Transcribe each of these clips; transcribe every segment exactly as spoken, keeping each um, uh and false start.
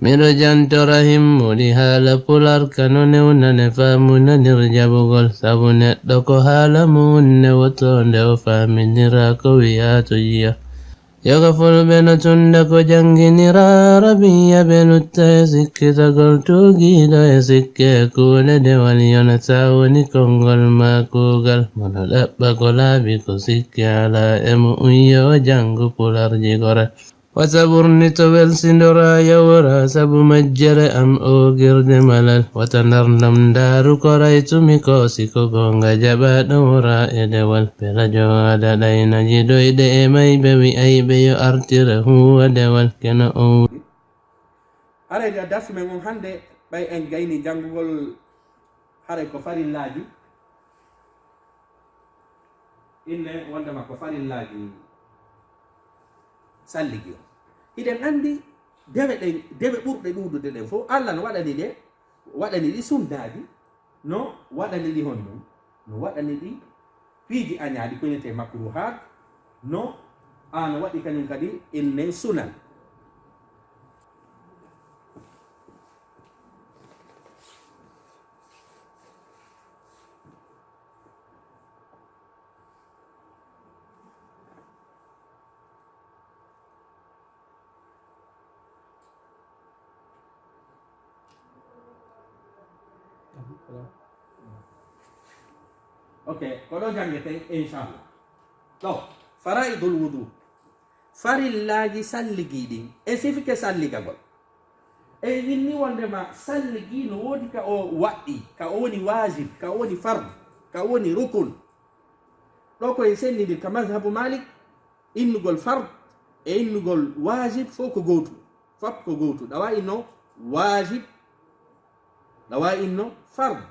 Miɗo jantora himmuɗi haala pular kano newnane faamu nanir jaɓugol, sabu neɗɗo ko haala mum newotoonde o faaminira ko wiyaa to jiya. Yoga fulɓe no tunda ko jannginira arabiya ɓe lutta e sikkitagol tuugiiɗo e sikke e kuuɗe dewal yonata woni konngol maa kuugal. Mono ɗaɓɓa ko laaɓi ko sikke alaa e mo uyyo o janngu pularji goral. Wata ɓurni to welsindora yawra sabu majjere am oogirde malal. Wata ndarndam ndaaru ko raytumi ko si ko goonga jaɓaaɗo wora e dewal. Pelajo ada ɗayna jidoyɗe e mayɓe wi'ayɓe yo artire huuwa dewal keno on. Haray da darsu men on hannde ɓay en gayni janngugol haray ko farillaaji. Inne wondema ko farillaaji salligi o. Hiɗen anndi dewe ɗen, dewe ɓurɗe ɗuuɗude ɗen fof, Allah no waɗani ɗe, waɗani ɗi sunnaaji, no waɗani ɗi honno? No waɗani ɗi piiji añaaɗi ko wiyetee makruhaat, no, a, no waɗi kañum kadi inne sunan. Ok, ko ɗo janngeten, inchallah. Ɗo, faraidul wudu. Farillaaji salligi ɗin. E sifike salligagol. E inni wondema salligi no woodi ka o waɗɗi, ka o woni waajib, ka o woni fard, ka o woni rukun. Ɗo ko e sennidi ka mazhabu Malik, innugol fard e innugol waajib fof ko gootu. Fop ko gootu. Ɗawa inno waajib, ɗawa inno fard.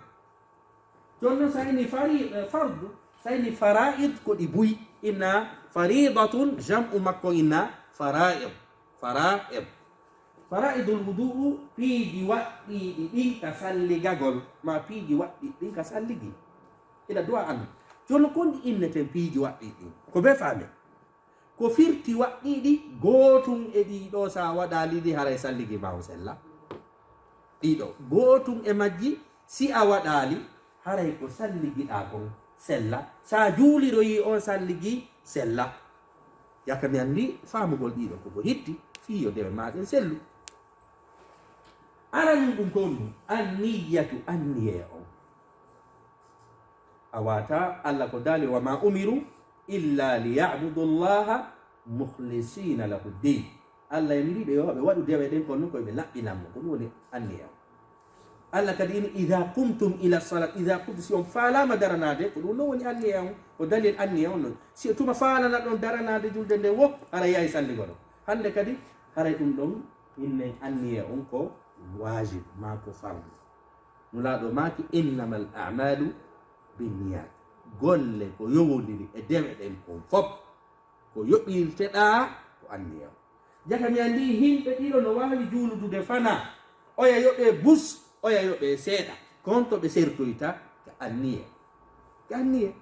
Jooni noon, so a ini fari-, eh, fardu, so a ini fara'id, ko ɗi buy. Inna faridatun, jam'u makko inna fara'id. Fara'id. Fara'idul wudu'u, piiji waɗɗiiɗi ɗin ka salligagol, ma piiji waɗɗiiɗi ɗin ka salligi. Ina du'a an. Jooni noon, kon ɗi inneten piiji waɗɗiiɗi ɗin? Ko be faame. Ko firti waɗɗiiɗi, gootun e ɗii ɗoo, so a waɗaali ɗi, haray salligi maa on sella. Ɗii ɗoo, gootun e majji, si a waɗaali, haray ko salligiɗaa kon sella. So a juuliroyii on salligi, sella. Yaka mi anndi faamugol ɗii ɗoo ko ko hitti, fii yo dewe maa ɗen sellu. Aranun ɗum ko honɗum? Anniyatu, anniyee on. A waata, Allah ko daali, "Wa ma umiru illa li ya'budu Allaha mukhlisina lahu ddin." Allah yamiri ɓe yo ɓe waɗu dewe ɗen, kono ko ɓe laɓɓinan mo. Ko ɗum woni anniya on. Allah kadi ini, "Idha qumtum ila salat," idha qumtum, si on faalaama daranaade, ko ɗum ɗon woni anniya on. Ko dalil anniya on non. Si tuma faalana ɗon daranaade julde nde wo, hara yahi salligo ɗon. Hannde kadi, haray ɗum ɗon innen anniya on ko waajib, maa ko fardu. Nulaaɗo maaki, "Innamal a'malu binniyat." Golle ko yowondiri e dewe ɗen kon fop. Ko yoɓirteɗaa ko anniya on. Jaka mi anndi himɓe ɗiɗo no waawi juuludude fana. Oya yoɓee bus, oya yoɓee seeɗa. Kon to ɓe sertoyta ka anniye. Ka anniye.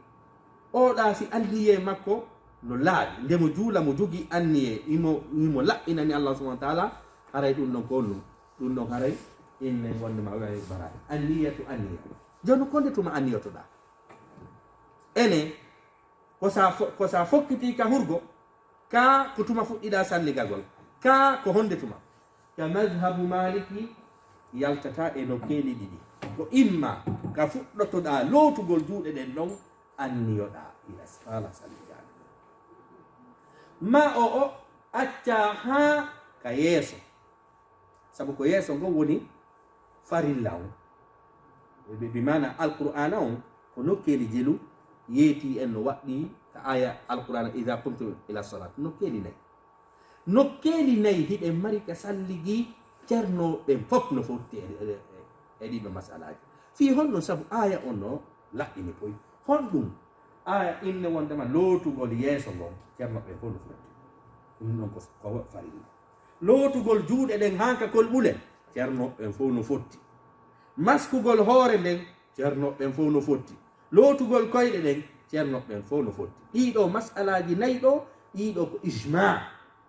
Oɗa si anniye makko no laaɓi. Nde mo juula mo jogii anniye. Imo, imo laɓɓinani Allah subhanahu wa ta'ala. Haray ɗum ɗon ko honɗum? Ɗum ɗon haray innen wonde ma wawi baraade. Anniyatu anniya. Jooni ko nde tuma anniyotoɗaa? Ene, ko sa fo-, ko sa fokkiti ka hurgo, ka ko tuma fuɗɗiɗa salligagol, ka ko honde tuma? Ka mazhabu Maliki yaltata e nokkeeli ɗiɗi. Ko imma ka fuɗɗotoɗa lootugol juuɗe ɗen ɗon, anniyoɗa ila sala salligaade. Ma o o acca haa ka yeeso. Sabu ko yeeso ngon woni farilla on. Bi, bi maana Alqur'aana on ko nokkeeli jelu yeeti en no waɗɗi ka aya Alqur'aana, "Idha qumtum ila salat." Nokkeeli nayi. Nokkeeli nayi hiɗen mari ka salligi cernooɓe ɓen fof no fotti e, e, e, e ɗiɗo masalaaji. Fii honno? Sabu aya on no laɓɓini poy. Honɗum? Aya inne wondema lootugol yeeso ngon cernooɓe ɓen fof no fotti. Ɗum ɗon ko, ko farilla. Lootugol juuɗe ɗen haa ka kolɓule, cernooɓe ɓen fof no fotti. Maskugol hoore nden, cernooɓe ɓen fof no fotti. Lootugol koyɗe ɗen, cernooɓe ɓen fof no fotti. Ɗii ɗoo masalaaji nayi ɗoo, ɗii ɗoo ko ijmaa.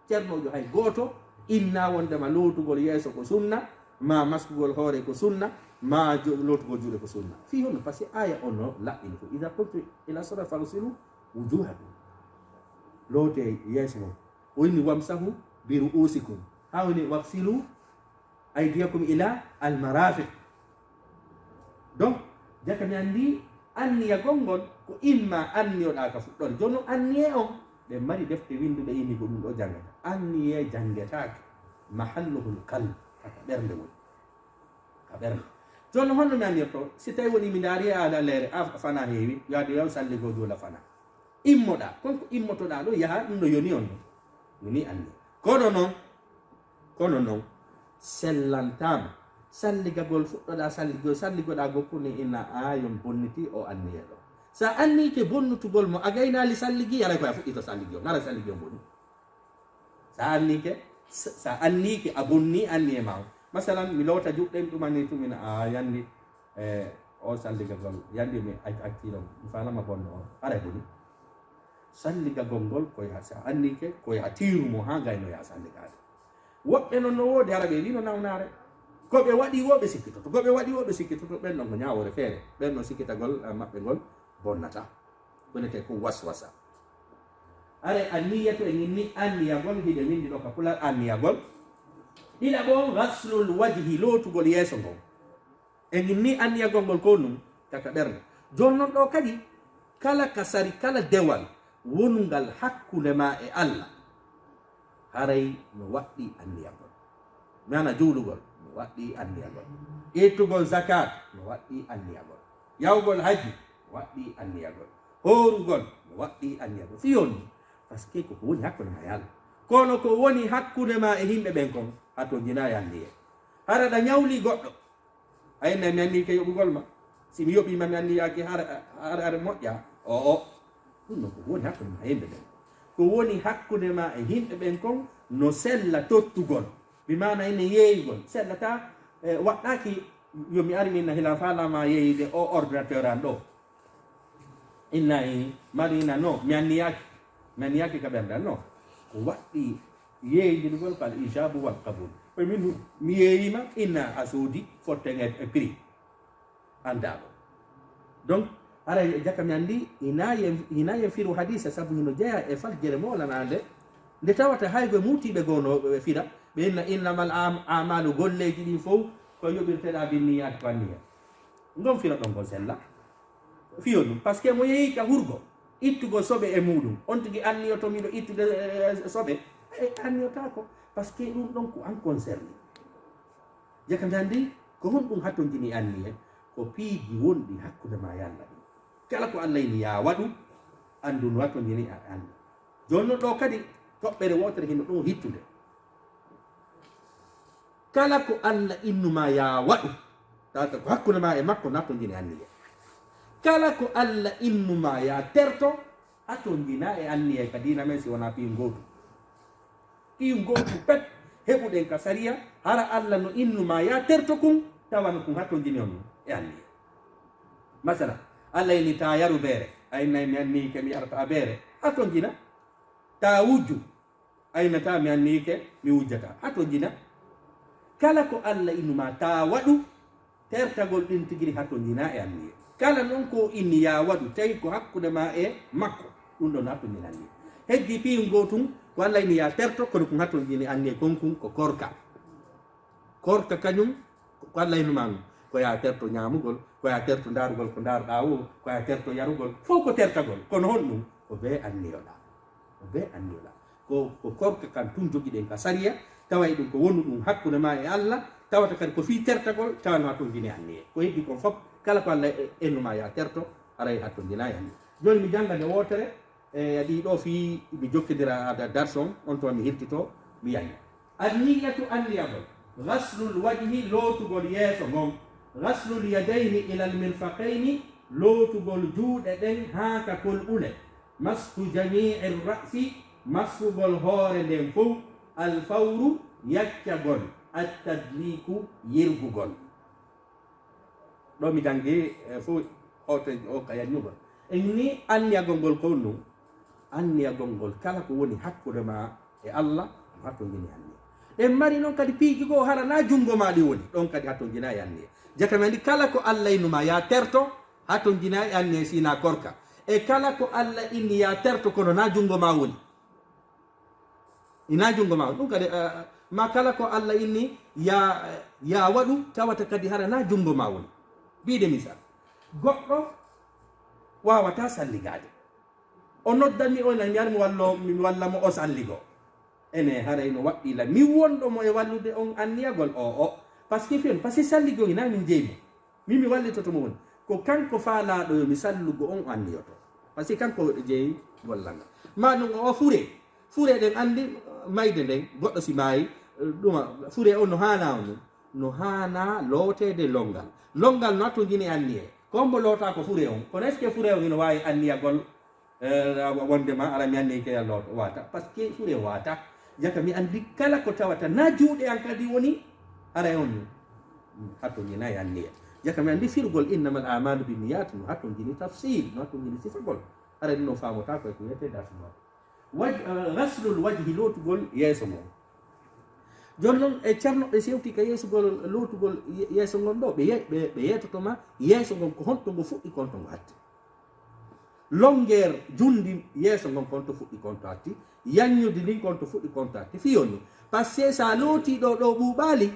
Cernoojo hay gooto Inna wondema lootugol yeeso ko sunna, ma maskugol hoore ko sunna, ma jo-, lootugol juuɗe ko sunna. Fii honno? Parce que aya on no laɓɓini ko, "Idha qumtum ila salati faghsilu wujuhakum." Loote yeeso mon. O inni, "Wamsahu bi ru'usikum." Ha woni, "Waghsilu aydiyakum ila al marafiq." Donc, jaka mi anndi anniyagol ngol ko imma anniyoɗaa ka fuɗɗoore. Jooni non anniye on, ɓe mari defte winnduɗe inni ko ɗum ɗo janngata. Anniye janngetaake. Mahalluhul qalb, ka ɓernde woni. Ka ɓernde. Jooni non honno mi anniyotto? Si tawi woni mi ndaari e aada leere, a fana heewi, yaade yaw salligoo joola fana. Immoɗaa, kon ko immotoɗaa ɗo, yaha, ɗum no yoni on ɗo. Yoni anniye. Kono non, kono non, sellantaama. Salligagol fuɗɗoɗaa salligol, salligoɗaa gokku ni ina aayon bonniti o anniye ɗo. Sa anniyike bonnutugol mo, a gaynaali salligi, aray ko a fuɗɗito salligi on, ngara salligi on boni. Sa anniyike, sa, sa anniyike, a bonni anniye ma on. Masalan, mi loota juɗɗe, mi ɗumani tumina, a yandi, e, o salligagol, yandi mi ac-, acci ɗon, mi faalama bonno on. Aray boni. Salligagol ngol, ko yaha, sa anniyike, ko yaha tiiru mo haa ngayno yaha salligaade. Woɓɓe non no woodi, hara ɓe wino nawnaare. Ko ɓe waɗi wo ɓe sikkitoto, ko ɓe waɗi wo ɓe sikkitoto, ɓen non ko ñaawoore feere. Ɓen non sikkitagol, eh, maɓɓe ngol bonnata. Ko wiyetee ko waswasa. Are anniyatu e ñinni anniyagol, hiɗe windi ɗo ka pular anniyagol. Ɗiɗaɓo on, ghaslul wajhi, lootugol yeeso ngon. E ñinni anniyagol ngol ko ɗum, taka ɓernde. Jooni non ɗo kadi, kala ka sari, kala dewal wonungal hakkunde ma e Allah, haray no waɗɗi anniyagol. Maana juulugol, no waɗɗi anniyagol. Ittugol zakat, no waɗɗi anniyagol. Yahugol hajji, no waɗɗi anniyagol. Hoorugol, no waɗɗi anniyagol. Fii honno? Parce que ko ko woni hakkunde ma e Allah. Kono ko woni hakkunde ma e yimɓe ɓen kon, hatonjinaa e anniye. Hara ɗa ñawli goɗɗo, a inna mi anniike yoɓugol ma. Si mi yoɓii ma, mi anniyaaki, hara, hara, hara moƴƴa. O, o. Ɗum non ko woni hakkunde ma e yimɓe ɓen. Ko woni hakkunde ma e yimɓe ɓen kon no sella tottugol. Bi maana ina yeeyugol. Sellata, eh, waɗɗaaki yo mi ari min na hila faala ma yeeyude o ordinateur an ɗo. Inna i mari ina no, mi anniyaaki. Mi anniyaaki ka ɓernde an no. Ko waɗɗi yeeyindirgol ko al ijabu wal qabul. Ko min mi yeeyima, inna a soodi fotten e, e prix. Anndaaɗo. Donc, hara jaka mi anndi, ina yen, ina yen firu hadisa, sabu hino jeya e faljere moolanaande, nde tawata hay ko muutiiɓe goo no ɓe fira, ɓe inna, "Innamal am-, amalu", golleeji ɗin fow, ko yoɓirteɗaa binniyaat ko anniya. Ngon fira ɗon ngon sella. Fiyo ɗum, parce que mo yehi ka hurgo, ittugol soɓe e muɗum, on tigi anniyoto miɗo ittude, eh, soɓe, eh, anniyotaako, parce que ɗum ɗon ko an concerné. Jaka nde anndi, ko honɗum hatonjini anniye? Ko piiji wonɗi hakkunde ma e Allah ɗin. Kala ko Allah ini yaa waɗu, anndu no hatonjini e Allah. Jooni non ɗo kadi, toɓɓere wootere hino ɗon hittude. Kala ko Allah innu ma yaa waɗu, tawata ko hakkunde ma e makko, hatonjini anniye. Kala ko Allah innu ma yaa terto, hatonjinaa e anniye ka diina men si wonaa piiw ngootu. Piiw ngootu pet heɓuɗen ka sariya, hara Allah no innu ma yaa terto kun, tawa no kun hatonjini on e anniye. Masala, Allah ini taa yaru beere, a innay mi anniike mi yarata beere, hatonjina. Taa wujju, a innataa mi anniike mi wujjataa, hatonjina. Kala ko Allah innu ma taa waɗu, tertagol ɗin tigi ɗi hatonjinaa e anniye. Kala non ko inni yaa waɗu, tawi ko hakkunde ma e makko, ɗum ɗon hatonjini anniye. Heddi piiw ngootun, ko Allah ini yaa terto, kono kun hatonjini anniye kon kun ko korka. Korka kañum, ko Allah inu ma ɗum. Ko yaa terto ñaamugol, ko yaa terto ndaarugol ko ndaaruɗaa o, ko yaa terto yarugol, fow ko tertagol. Kono honɗum? Ko bee anniyoɗaa. Ko bee anniyoɗaa. Ko, ko korka kan tun jogiɗen ka sariya, tawa e ɗum ko wonu ɗum hakkunde ma e Allah, tawata kadi ko fii tertagol, tawa no a tun jini anniye. Ko heddi kon fof, kala ko Allah e-, ennu ma yaa terto, aray hattondinaa e anniye. Jooni mi jannga nde wootere, e ɗii ɗoo fii mi jokkidira ada darson, on tuma mi hirtito, mi yayna. Anniyatu anniyagol, ghaslul wajhi, lootugol yeeso ngon, ghaslul yadayni ilal mirfaqayni, lootugol juuɗe ɗen haa ka kolɓule, mashu jami'ir ra'si, mashugol hoore nden fow, al fawru, yaccagol, at tadliku, yirgugol. Ɗo mi janngi, eh, fof hoto o ka yannugol. En ni anniyagol ngol ko ɗum. Anniyagol ngol kala ko woni hakkunde ma e Allah, ɗum hattondini anniya. En mari noon kadi piiji goo hara na junngo maa ɗi woni, ɗoon kadi hatonjinaa e anniya. Jaka mi anndi kala ko Alla innu maa yaa terto, hatonjinaa e anniya si na korka. E kala ko Alla inni yaa terto kono na junngo maa woni. Ina junngo maa woni. Ɗum kadi, eh, ma kala ko Alla inni yaa, yaa waɗu, tawata kadi hara na junngo maa woni. Mbiide misal, goɗɗo waawataa salligaade. O noddanmi o ina mbiyan mi wallo, mi walla mo o salligo. Ene haray no waɗɗii la. Mi wonɗo mo e wallude on anniyagol o, o. Parce que fiyon, parce que salligo ina min jeyi mo. Min mi wallitoto mo woni. Ko kanko faalaaɗo yo mi sallugo on anniyoto. Parce que kanko jeyi gollal ngal. Ma ɗum o fure. Fure ɗen anndi mayde nden, goɗɗo si maayi, ɗuma, fure on no haana on, no haana looteede longal. Longal no atto jini anniye. Ko mbo loota ko fure on. Kono est-ce que fure on ino waawi anniyagol, eh, wonde ma ala mi anniye ke Yalla o waata? Parce que fure waata. Jaka mi anndi kala ko tawata na juuɗe an kadi woni, haray on hatto jini anniye. Jaka mi anndi firgol innamal a'malu binniyat, no hatto jini tafsil, no hatto jini sifagol. Haray ɗum no faamota ko e ko wiyetee darsu noon. Waj-, eh, ghaslul wajhi, lootugol yeeso ngon. Jooni noon, e ceerno ɓe sewti ka yeesugol, lootugol ye-, yeeso ngon ɗo, ɓe ye-, ɓe, ɓe yeetoto ma yeeso ngon ko honto ngo fuɗɗi, konto ngo hatti. Longueur jundi yeeso ngon konto fuɗɗi, konto hatti. Yanñudi ndin konto fuɗɗi, konto hatti. Fiyoni. Parce que sa looti ɗo, ɗo ɓuuɓaali,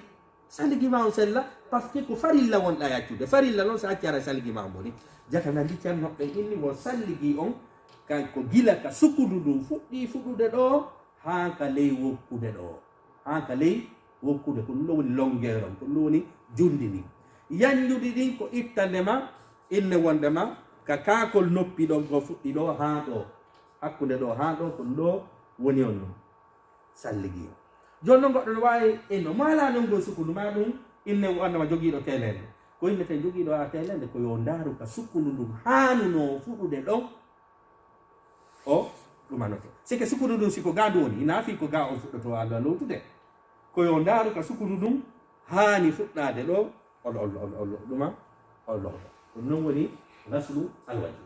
saligi ma on sella, parce que ko farilla wonɗa e accude. Farilla noon sa acci hara saligi ma on boni. Jaka nandi ceerno ɓe inni wo salligi on, kanko gila ka sukundu ndun fuɗɗi fuɗude ɗo, haa ka ley wokkude ɗo. Haa ka ley wokkude, ko ɗum ɗo woni longueur on, ko ɗum ɗo woni jundi ndin. Yanñudi ɗin ko ittande ma, inne wonde ma, ka kaakol noppi ɗon ko fuɗɗi ɗo haa ɗo. Hakkunde ɗo haa ɗo, ko ɗum ɗo woni on ɗum. Salligi. Jooni noon goɗɗo no waawi inno, mo alaa nonngol sukundu maa ɗum, inne o annama jogiiɗo teelende. Ko innete jogiiɗo a teelende, ko yo ndaaru ka sukundu ndun haanunoo fuɗude ɗon, o ɗumanoto. Sike sukundu ndun, si ko ga ndu woni, ina fii ko ga on fuɗɗoto Allah lowtude. Ko yo ndaaru ka sukundu ndun haani fuɗɗaade ɗo, Ollo, ollo, ollo, ollo, ɗuma, ollo, ollo. Ko non woni gaslu alwaji.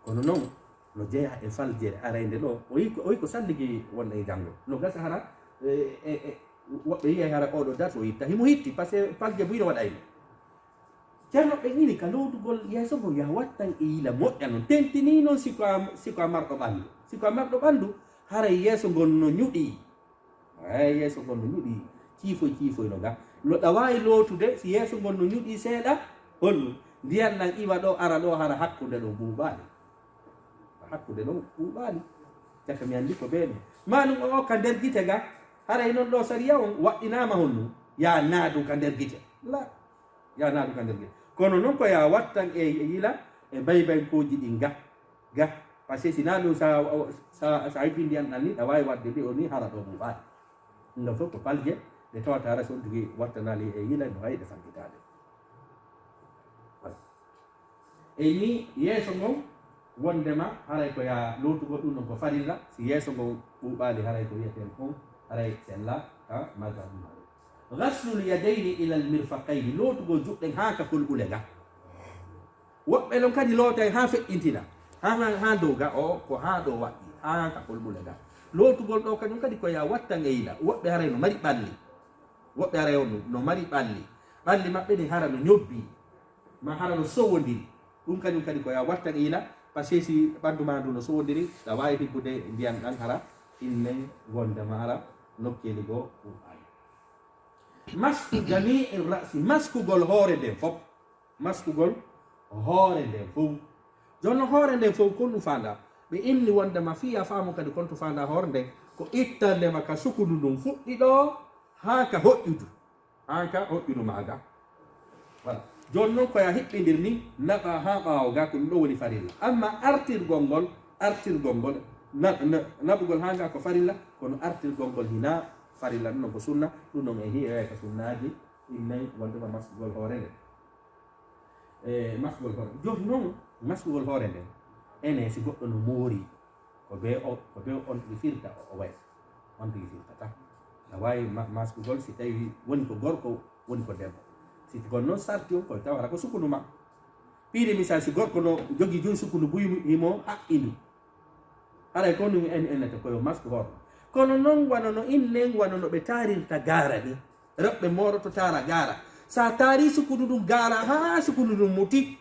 Kono non, no jeyaa e faljere arayde ɗo, o yi ko, o yi ko salligi wonde e janngo. No gasa hara, e, e, e, woɓɓe yi'ay hara oɗo date o yitta. Himo hitti, parce que falje buy no waɗayno. Ceerno ɓe ini ka lowtugol yeeso ngo, ya wattan e yila moƴƴa non. Tentini non si ko a, si ko a marɗo ɓanndu. Si ko a marɗo ɓanndu, haray yeeso ngon no ñuɗi. Eey, yeeso ngon no ñuɗi, ciifoy ciifoy no ga. No ɗa waawi lootude, si yeeso ngon no ñuɗi seeɗa, honɗum? Ndiyan ɗan iwa ɗo, ara ɗo, hara hakkunde ɗo ɓuuɓaali. Hakkunde ɗo ɓuuɓaali. Caka mi anndi ko bee ɗum. Maa ɗum o ka nder gite ga, haray non ɗo sariya on waɗɗinaama honɗum? Yaa naadu ka nder gite. La. Ya naadu ka nder gite. Kono non ko ya wattan e, e yila e baybaykooji ɗin ga, ga. Parce que si na ɗum sa, sa, sa yippii ndiyan ɗan ni, ɗa waawi waɗde ɗi o ni hara ɗo ɓuuɓaali. Ɗum ɗon fof ko palje ɗe tawata hara so on tigi wattanaali e yila no waawi ɗe faggitaade. Voilà. E ni yeeso ngon wondema haray ko ya lootugol ɗum ɗon ko farilla, si yeeso ngon ɓuuɓaali haray ko wi'eten on haray sella ka mazhabu Maalik. Ghaslul yadayni ilal mirfaqayni, lootugol juɗɗen haa ka kolɓule ga. Woɓɓe non kadi lootay haa feƴƴintina, haa, haa, haa dow ga, o, ko haa ɗo waɗɗi, haa ka kolɓule ga. Lootugol ɗo kañum kadi ko ya wattan e yila. Woɓɓe haray no mari ɓalli. Woɓɓe haray on no mari ɓalli. Ɓalli maɓɓe ɗin hara no ñobbi, ma hara no sowondiri. Ɗum kañum kadi ko ya wattan e yila, parce que si ɓanndu maa ndu no sowondiri, ɗa waawi hibbude ndiyan ɗan hara inne wondema hara nokkeeli goo ɓuuɓaali. Masku jami'i ra'si, maskugol hoore nden fof. Maskugol hoore nden fof. Jooni non hoore nden fof, kon ɗum faandaa. Ɓe inni wondema fii a faamu kadi kon to faandaa hoore nden, ko ittande ma ka sukundu ndun fuɗɗi ɗo haa ka hoƴƴudu. Haa ka hoƴƴudu maaga. Voilà. Jooni non ko ya hiɓɓindir ni, naɓa haa ɓaawo ga, ko ɗum ɗo woni farilla. Amma artirgol ngol, artirgol ngol, na-, na-, naɓugol haa ga ko farilla, kono artirgol ngol hinaa farilla, ɗum non ko sunna, ɗum non en hi'oyay ka sunnaaji, innay wondema maskugol hoore nden. E maskugol hoore. Jooni non, maskugol hoore nden, enen si goɗɗo no moori, ko bee o, ko bee on tigi firta, o, o way. On tigi firtata. Na waawi ma-, maskugol si tawi woni ko gorko, woni ko debbo. Si ko non sarti on, koye tawata ko sukundu ma. Piiri misal, si gorko no jogi joyi sukundu buy himo haɓɓi ndu. Haray ko ɗum en innata ko yo masku hoore. Kono noon wano no innen, wano no ɓe taarirta gaara ni. Rewɓe mooroto taara gaara. So a taari sukundu ndun gaara haa sukundu ndun muti.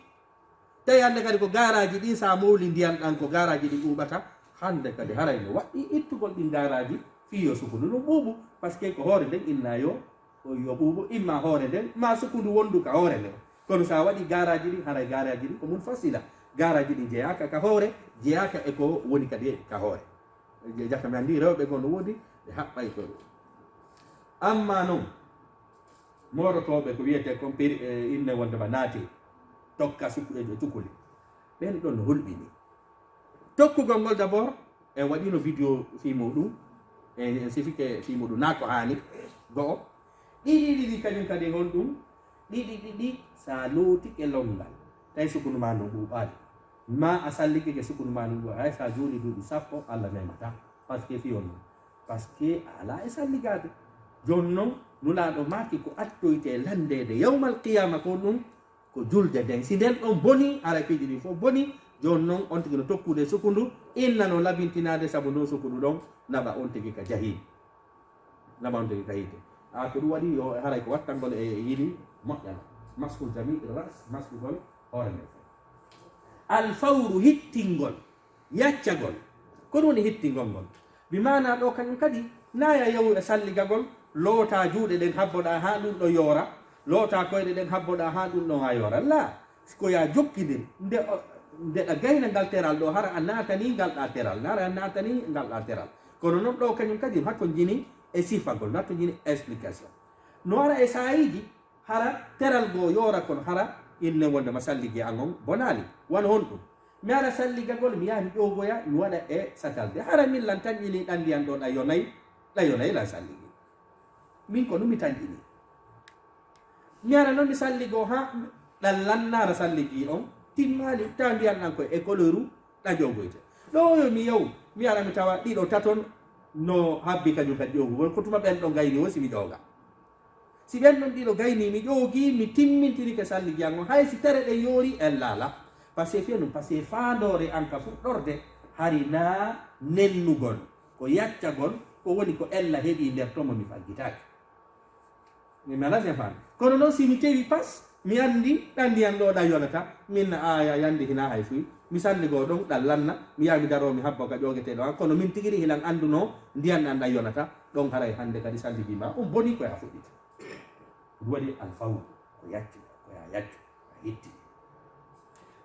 Tawi hannde kadi ko gaaraaji ɗin, so a mowli ndiyan ɗan ko gaaraaji ɗin ɓuuɓata. Hannde kadi haray no waɗɗii ittugol ɗin gaaraaji fii yo sukundu ndun ɓuuɓu. Parce que ko hoore nden inna yo, yo ɓuuɓu, imma hoore nden, ma sukundu wondu ka hoore nden. Kono so a waɗii gaaraaji ɗin, haray gaaraaji ɗin ko munfasila. Gaaraaji ɗin jeyaaka ka hoore, jeyaaka e ko woni kadi ka hoore. Je-, jaka mi anndi rewɓe goo no woodi, ɓe haɓɓay ko ɗum. Amma non, moorotooɓe ko wiyetee kon pir-, e, inne wondema naati, tokka suku-, e, cukuli. Ɓen ɗon no hulɓini. Tokkugol ngol d'abord, en waɗino vidéo fii muɗum, en, en sifike fii muɗum, naa ko haani, go'o. Ɗiɗi, ɗiɗi kañum kadi honɗum? Ɗiɗi, ɗiɗi, sa lootike lonngal, tawi sukundu maa ndun ɓuuɓaali. Ma a salligike sukundu maa ndun ɓuuɓaali, hay sa juuli duuɓi sappo, Allah memataa. Parce que fii on non. Parce que a alaa e salligaade. Jooni non, Nulaaɗo maaki ko attoyte lanndeede yawmal qiyaama ko ɗum, ko julde nden. Si nden ɗon bonii, haray piiji ɗin fof bonii, jooni non on tigi no tokkude sukundu, inna no labintinaade sabu ndun sukundu ɗon naɓa on tigi ka jahii. Naɓa on tigi ka hiite. A ko ɗum waɗi yo haray ko wattangol e yili moƴƴana. Maskul jami ras, maskugol hoore nden fof. Alfawru hittingol, yaccagol. Ko ɗum woni hittingol ngol? Bi maanaa ɗo kañum kadi, naa ya yahu e salligagol, loota juuɗe ɗen habboɗaa haa ɗum ɗo yoora, loota koyɗe ɗen habboɗaa haa ɗum ɗon a yoora. Laa, ko ya jokkindir, nde o, nde ɗa gayna ngal teral ɗo, hara a naatanii ngal ɗaa teral, hara a naatanii ngal ɗaa teral. Kono non ɗo kañum kadi, hatto jini e sifagol, hatto jini explication. No ara e saayiiji, hara teral goo yoora, kono hara inne wondema salligi an on bonaali. Wano honɗum? Mi ara salligagol, mi yaha mi ƴoogoya, mi waɗa e satalde. Hara min lan tanƴini ɗan ndiyan ɗo ɗa yonay, ɗa yonay lan salligi. Min ko ɗum mi tanƴini. Mi ara non mi salligoo haa ɗan lannaara salligi on timmaali, tawa ndiyan ɗan koye e couleur ɗa ƴoogoyte. Ɗo yo mi yahu, mi ara mi tawa ɗiɗo taton no habbi kañum kadi ƴoogugol, ko tuma ɓen ɗo gayni o si mi ƴooga. Si ɓen ɗon ɗiɗo gaynii, mi ƴoogii, mi timmintinike salligiyan on, hay si tere ɗen yoori, en laala. Parce que fiya ɗum, parce que faandoore an ka fuɗɗorde, hari naa nennugol, ko yaccagol, ko woni ko ella heɓii nder tomo mi faggitaaki. Mi mala sen faami. Kono noon si mi tewi pas, mi anndi ɗan ndiyan ɗo ɗan yonata, min na aaya yande hinaa hay fuy. Mi salligoo ɗon ɗan lanna, mi yaha mi daroo mi habba ka ƴoogeteeɗo an, kono min tigi ri hilan anndunoo ndiyan ɗan ɗan yonata, ɗon haray hannde kadi salligi ma, on bonii ko ya fuɗɗita. Ko ɗum waɗi alfawru, ko yaccu, ko ya yaccu, ko ya hitti.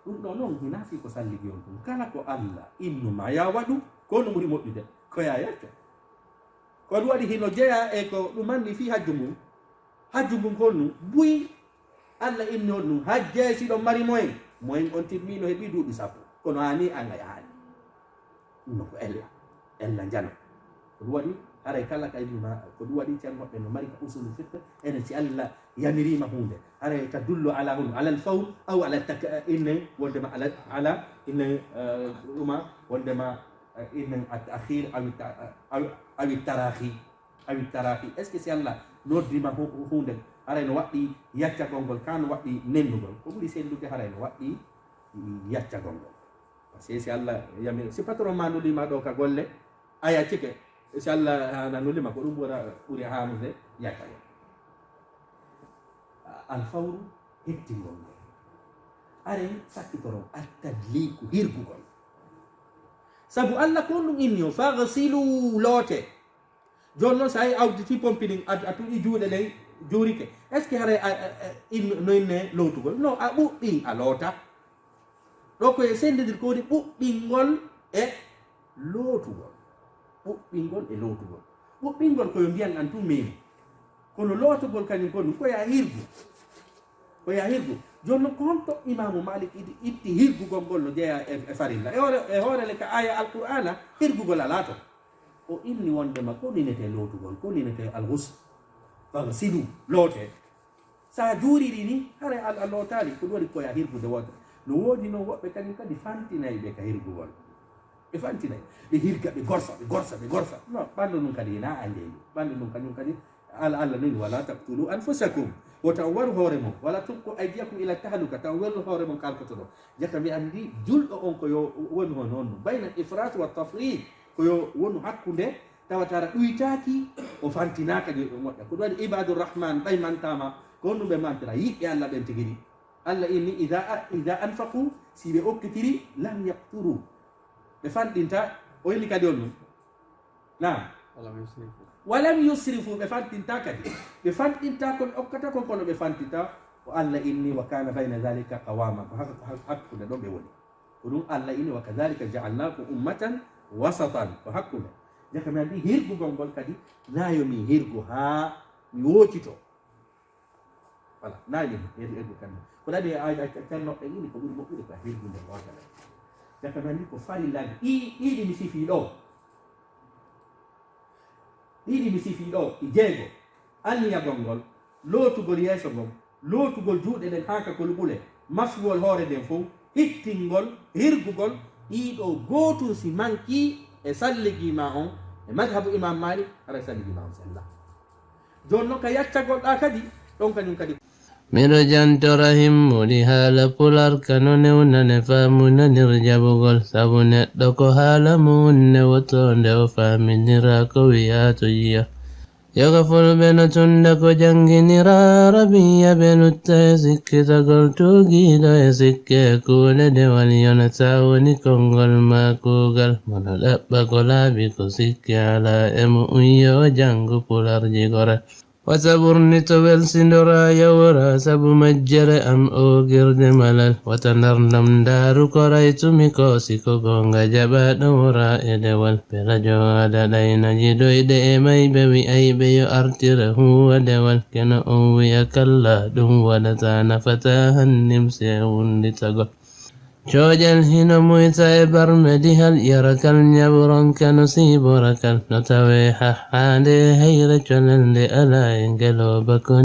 Ɗum ɗo noon, hinaa fii ko salligi on ɗum. Kala ko Alla innu ma ya waɗu, ko no ɓuri moƴƴude, ko ya yaccu. Ko ɗum waɗi hino jeyaa e ko ɗum anndi fii hajju ngun. Hajju ngun ko ɗum buy Alla inni on ɗum. Hajjee si ɗon mari moyen. Moyen on timmi no heɓi duuɓi sappo. Kono haani an a yahaani. Ɗum no ko ella. Ella njana. Ko ɗum waɗi haray kala ka yimma, ko ɗum waɗi ceerno moɓɓe no mari ka usulu fiqh, ene si Alla yamiriima huunde. Haray tadullu ala hunu, ala al fawr, aw ala tak-, inne, wondema ala, ala, inne, eh, ɗuma, wondema, eh, inne at ta'khir, aw ta-, aw, aw tarahi, aw tarahi. Est-ce que si Alla noddiima hu-, huunde, haray no waɗɗi yaccagol ngol, kaa no waɗɗi nennugol? Ko ɓuri sellude haray no waɗɗi yaccagol ngol. Parce que si Alla yamir, si patron ma nulima ɗo ka golle, a yaccike, si Alla hana nulima, ko ɗum ɓura, ɓuri hanude yaccagol. Al fawru, hettingol ngol. Aren sakkitoron, at tadliku, hirgugol. Sabu Alla ko ɗum inni o, "Faghsilu, loote." Jooni noon, so a yii awdi ti pompi ɗin, a, a tuƴi juuɗe ɗen, juurike. Est-ce que haray a, a, a, in-, no inne lootugol? Non, a ɓuɓɓi, a loota. Ɗo ko e senndedir ko woni ɓuɓɓingol e lootugol. Ɓuɓɓingol e lootugol. Ɓuɓɓingol ko yo ndiyan ɗan tun meemi. Kono lootugol kañum ko ɗum, ko ya hirgu. Ko ya hirgu. Jooni noon, ko honto Imaamu Maalik itti, itti hirgugol ngol no jeyaa e, e farilla? E hoore, e hoore le ka aaya Alqur'aana, hirgugol alaa ton. O inni wondema ko ninetee lootugol, ko ninetee al-ghusl. Faghsilu, lootee. Sa juuriri ni, haray a, a lootaali, ko ɗum waɗi ko ya hirgude wootere. No woodi noon woɓɓe kañum kadi fantinay ɓe ka hirgugol. Ɓe fantinay. Ɓe hirga, ɓe gorsa, ɓe gorsa, ɓe gorsa. Non, ɓanndu ndun kadi hinaa a njeyi. Ɓanndu ndun kañum kadi, Alla, Alla no inni, "Wala taqtulu anfusakum." Wota on waru hoore mon. "Wala tulqu aydiyakum ila tahluka." Taw wellu hoore mon kalkotoɗo. Jaka mi anndi, julɗo on ko yo wonu hono on. Bayna ifrat wa tafrit. Ko yo wonu hakkunde Tawata ara ɗuytaaki, o fantinaaka ɗi ɓe moƴƴa. Ko ɗum waɗi Ibadur Rahman ɓay mantaama, ko honɗum ɓe mantira? Yiɗɓe Allah ɓen tigi ɗi. Allah inni, "Idha, idha anfaqu", si ɓe okkitiri, "lam yaqturu", ɓe fanɗinta, o inni kadi on ɗum. Naam. "Walam yusrifu", ɓe fanɗinta kadi. Ɓe fanɗinta kon, okkata kon, kono ɓe fanɗinta. Ko Allah inni, "Wa kana bayna dhalika qawama", ko hak-, hak-, hakkunde ɗon ɓe woni. Ko ɗum Allah inni, "Wa kadhalika ja'alnakum ummatan wasatan", ko hakkunde. Jaka mi andi hirgugol ngol kadi, na yo mi hirgu haa mi woocito. Voilà, na yo mi hir-, hirgu kadi. Ko ɗaɗi a, a, a, cannoɗen ini ko ɓuri moƴƴude ko a hirgunde wootere. Jaka mi andi ko farillaaji ɗi, ɗiɗi mi sifii ɗo. Ɗiɗi mi sifii ɗo, ɗi jeego. Anniyagol ngol, lootugol yeeso ngon, lootugol juuɗe ɗen haa ka koluɓule, mafgol hoore nden fow, hittingol, hirgugol, ɗii ɗoo gootun si mankii e salligii ma on, e madhabu Imam Malik, haray salligii ma on sellaa. Jooni non ka yaccagol ɗaa kadi, ɗon kañun kadi. Miɗo jantora himmuɗi haala pular, kano newnane faamu nanir jaɓugol, sabu neɗɗo ko haala mun newotoonde o faamindiraa ko wi'aa to yiya. Yoga fulɓe no tunda ko jannginira Arabiya, ɓe lutta e sikkitagol tuugiiɗo e sikke e kuuɗe dewal yonata woni konngol maa kuugal. Mono ɗaɓɓa ko laaɓi ko sikke alaa e mu'un yo o janngu pularji goral. Wata ɓurnito welsindora yawora sabu majjere am oogirde malal. Wata ndarndam ndaaru ko raytumi ko si ko goonga jaɓaaɗo wora e dewal. Pelajo ada ɗayna jidoyɗe e mayɓe wi'ayɓe yo artire huuwa dewal. Keno on wi'a kalla ɗum waɗata nafata hannim se wunditagol. Coojal hino muyta e barme dihal, yarakal ñaɓuron kano siiborakal, no tawee hahhaande e hayre colel nde alaa e ngelooba kon.